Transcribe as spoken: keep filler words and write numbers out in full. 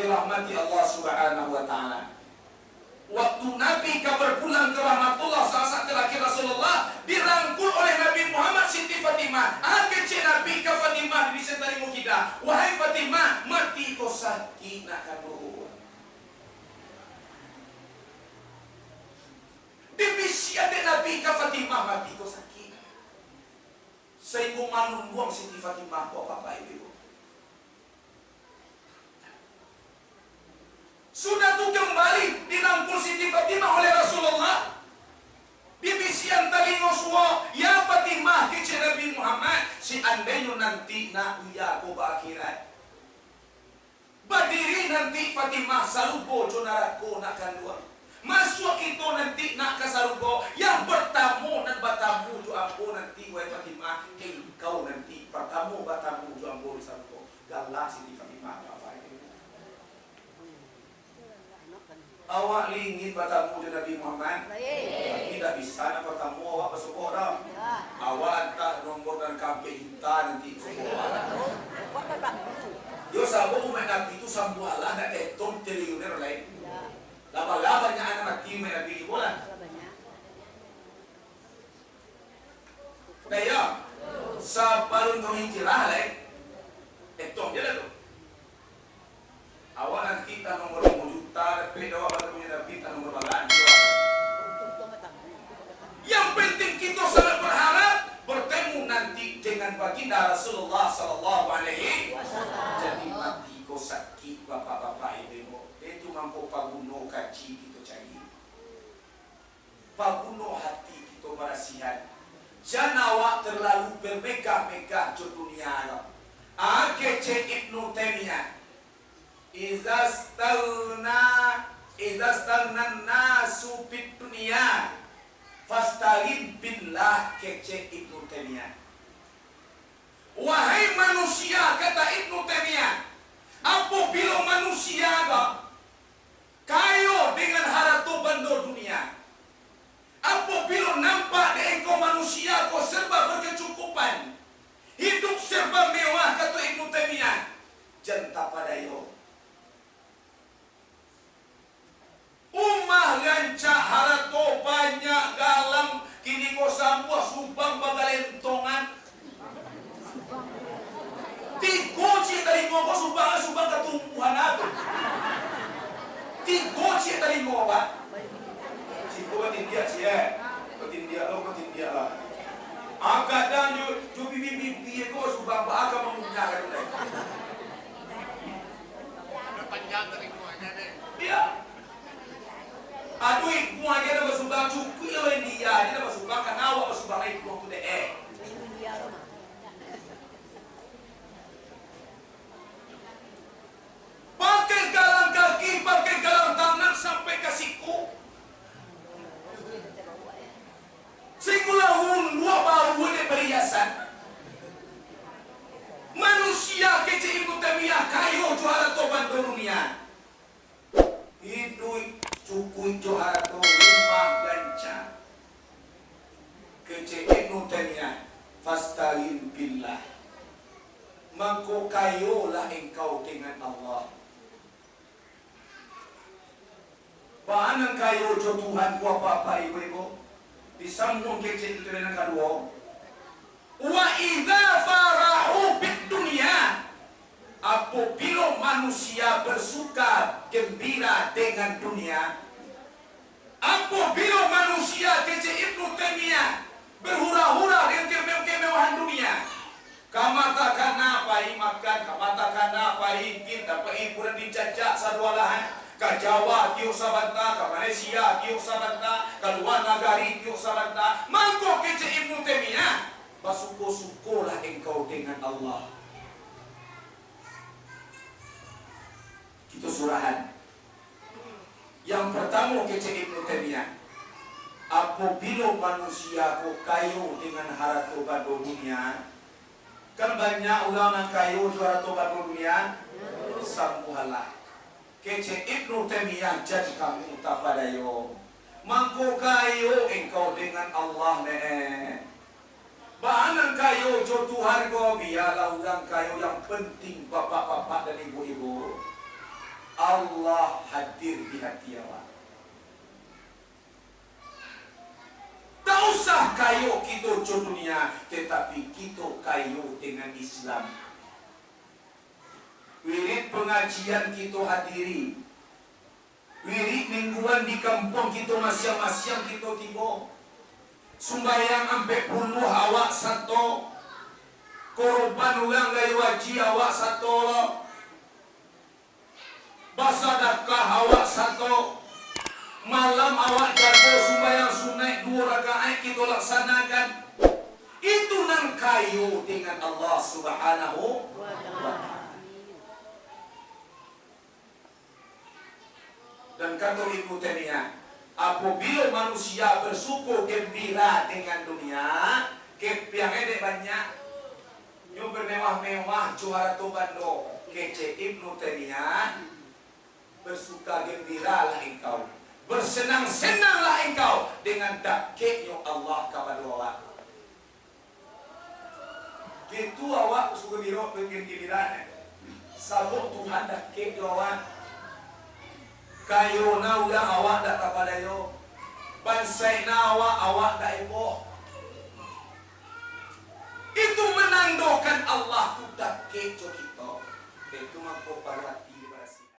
Rahmati Allah Subhanahu wa Ta'ala. Waktu Nabi ka berpulang ke rahmatullah, saat-saat terakhir Rasulullah, dirangkul oleh Nabi Muhammad Siti Fatimah. Ah, kecek Nabi ka Fatimah di sentari mukida, "Wahai Fatimah, mati ko sakik nak kanduang." Dibisian dek Nabi ka Fatimah, "Mati ko sakik." Sahinggo malunduang Siti Fatimah ko, Bapak Ibu. Sudah tu kembali dirangkul Siti Fatimah oleh Rasulullah. Dibisian talingo suo, "Ya Fatimah," kecek Nabi Muhammad, "seandainyo nanti nak uya ko ba akhirat, badiri nanti Fatimah, sarugo jo narako nak kanduang. Masuak kito nanti nak ka sarugo, yang pertamo nan batamu jo ambo nanti, wahai Fatimah, engkau nanti pertamo batamu jo ambo di sarugo." Galak Siti Fatimah, Bapak Ibu. Awak lai ingin batamu jo Nabi Muhammad? Lai. Tapi indak bisa nak batamu awak basogok doh. Indak. Awak antah nomor nan ka ampek juta nanti basogok awak. Yo, sabab umaik Nabi tu sambualah nak etong triliuner lai. Indak. Lah bala banyak anak mati umaik Nabi juo lah. Bala banyak. Nah, iyo. Sabalun ka hijrah lai. Etong je lah tu. Awak nanti tah nomor limo juta, dapek dek awak batamu jo Nabi, tah nomor bala. Yang penting kito sangat berharap bertemu nanti dengan Baginda Rasulullah sallallahu alaihi wasallam. Jadi mati ko sakik, bapak-bapak, ibu-ibu. Itu mangko paguno kaji kito cari. Paguno hati kito barasiahan. Jan awak terlalu bermegah-megah jo dunia ko. Ah, kecek Ibnu Taimiyah, "Izastaghna, izastaghnan nasu bid dunya, fastaghin billah," kecek Ibnu Taimiyah. Wahai manusia, kata Ibnu Taimiyah, apabilo manusia ko kayo dengan harato bando dunia, apabilo nampak dek engkau manusia ko serba berkecukupan, hidup serba mewah, kato Ibnu Taimiyah, jan tapadayo. Umah rancak, harato banyak, galang, kini ko sambuah subang bagalentongan. Tigo ciek talingo ko subang, subang katumbuahan tu. Tigo ciek talingo, Pak. Cik, ko batindiak, ciek. Batindiak lo, batindiak lah. Ah, kadang jo, jo bibia-bibia ko subang, Pak, akan mangunyah kan, dai. Panjang talingo aja deh. Iyo. Aduh, ikuang aja dah basumbang, cukuik lah India aja dah basumbang, kan awak basumbang lah ikuang tu deh, eh. Pakai galang kaki, pakai galang tangan sampai ka siku. Singgulah unduak baru dek pariasan. Manusia kecek Ibnu Taimiyah kayo jo harato bando dunia. Iduik cukuik jo harato, rumah gancang. Kecek Ibnu Taimiyah, "Fastaghin billah." Mangko kayolah engkau dengan Allah. Baa nan kayo jo Tuhan ko, bapak-bapak, ibu-ibu? Disambung kecek itu nan kaduo. "Wa idza farahu bid dunya." Apabilo manusia bersuka gembira dengan dunia, apabilo manusia, kecek Ibnu Taimiyah, berhura-hura dengan keme-, kemewahan dunia, ka mata kana pai makan, ka mata kana pai gin, dapat hiburan dijajak sadualahan, ka Jawa tiok sabanta, ka Malaysia tiok sabanta, ka lua nagari tiok sabanta, mangko kecek Ibnu Taimiyah, basuko-sukolah engkau dengan Allah. Kito surahan. Yang pertamo, kecek Ibnu Taimiyah, apabilo manusia ko kayo dengan harato bando dunia, kan banyak urang nan kayo jo harato bando dunia, sambualah. Kecek Ibnu Taimiyah, jan kamu tapadayo. Mangko kayo engkau dengan Allah ne. Baa nan kayo jo Tuhan ko, bialah urang kayo, yang penting bapak-bapak dan ibu-ibu, Allah hadir di hati awak. Tak usah kayo kito jo dunia, tetapi kito kayo dengan Islam. Wirid pangajian kito hadiri. Wirid mingguan di kampuang kito masiang-masiang kito tibo. Sumbayang ampek puluah awak sato. Koroban urang rayo haji awak sato lo. Basadakah awak sato. Malam awak jago sumbayang sunaik duo rakaat kito laksanakan. Itu nan kayo dengan Allah Subhanahu wa Ta'ala. Dan kato Ibnu Taimiyah, apabila manusia bersyukur gembira dengan dunia, kepiang dek banyak, nyo bermewah-mewah jo harato bando, kecek Ibnu Taimiyah, bersuka gembiralah engkau, bersenang-senanglah engkau dengan dakeknyo Allah kapado awak. Itu awak suko gembira, pengen gembira, eh. Sabab Tuhan dakek jo awak. Kayo na urang awak dak tapadayo. Bansaik na awak, awak dak heboh. Itu menandokan Allah tu dakek jo kito. Itu mangko paralu